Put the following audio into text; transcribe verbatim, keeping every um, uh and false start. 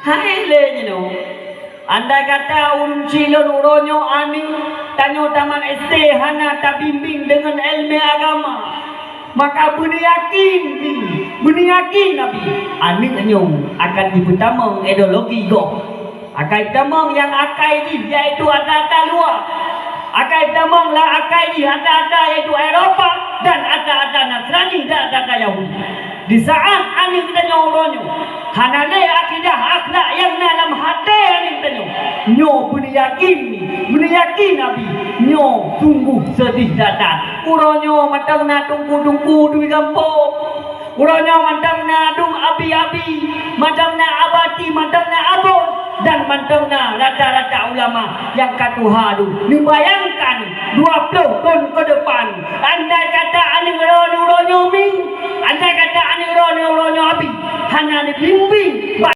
Hai lé jinoe, andai kata ureuëng chik lôn uroe nyoe aneuk tanyoe tamat S D hana tabimbéng deungon iéleumé agama, maka beuneuyakin, beuneuyakin Nabi, aneuk nyoe akan jipeutamong ideologi gob. Akai tamong nyang akai jih, yaitu ata-ata luwa. Akai tamong lam akai jih ata-ata, yaitu Eropa, dan ata-ata Nasrani dan ata-ata Yahudi. Di saat aneuk geutanyoe uroe nyoe hana lé akidah akhlak nyang na lam até aneuk geutanyoe, nyoe beuneuyakin, beuneuyakin Nabi, nyoe sungguh seudeh that-that. Uroe nyoe mantong na teungku-teungku di gampông. Uroe nyoe mantong na dum abi-abi, mantong na abati, mantong na abon, dan mantong na rata-rata ulama nyang ka tuha dum. Neubayangkan dua ploh thon keu depan, andai kata aneuk droeneuh uroe nyoe mi, andai kata aneuk droeneuh uroe nyoe abi, hana neubimbéng bak